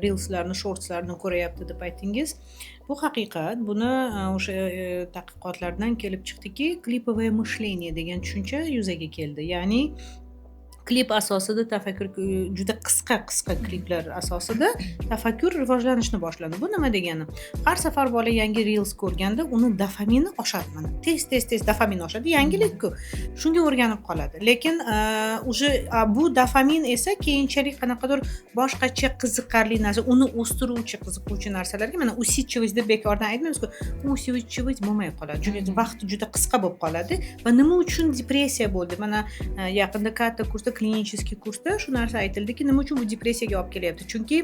Reelslarni, shortslarni ko'rayapti deb aytdingiz. Bu haqiqat. Buni o'sha tadqiqotlardan kelib chiqdiki, клиповое мышление degan tushuncha yuzaga keldi. Ya'ni klip asosida tafakkur, juda qisqa-qisqa kliplar asosida tafakkur rivojlanishni boshladi. Bu nima degani? Har safar bola yangi reels ko'rganda uni dopamini oshadi mana. Tez, tez, tez dopamin oshadi. Yangilik-ku. Shunga o'rganib qoladi. Lekin уже bu dopamin esa keyinchalik qanaqadir boshqacha qiziqarli narsa, uni o'stiruvchi, qiziquvchi narsalarga, mana, усидчивость deb bekordan aytmaymizku, усидчивость bo'lmay qoladi. Chunki vaqti juda qisqa bo'lib qoladi va nima uchun depressiya bo'ldi? Mana, yaqinda katta kursda, клинический kursda shu narsa aytildiki, nima uchun bu depressiyaga olib kelyapti? Chunki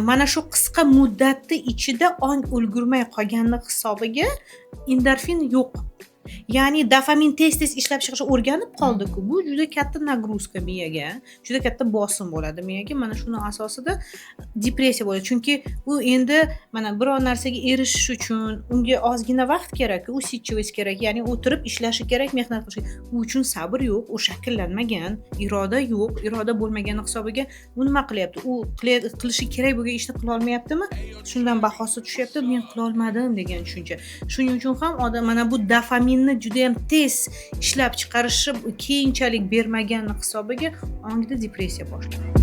mana shu qisqa muddatni ichida ong ulgurmay qolgani hisobiga endorfin yo'q. Ya'ni dopamin tez-tez ishlab chiqishi o'rganib qoldi-ku. Bu juda katta нагрузка miyaga, juda katta bosim bo'ladi miyaga. Mana shuni asosida depressiya bo'ladi. Chunki u endi mana biror narsaga erishish uchun unga ozgina vaqt kerak, усидчивость kerak, ya'ni o'tirib ishlashi kerak, mehnat qilishi kerak. U uchun sabr yo'q, u shakllanmagan, iroda yo'q. Iroda bo'lmagani hisobiga u nima qilyapti? U qilishi kerak bo'lgan ishni qilolmayaptimi? Shundan bahosi tushyapti, men qilolmadim degan tushuncha. Shuning uchun ham odam mana bu dopaminni juda ham tez ishlab chiqarishi keyinchalik bermagani hisobiga ongda depressiya boshlanadi.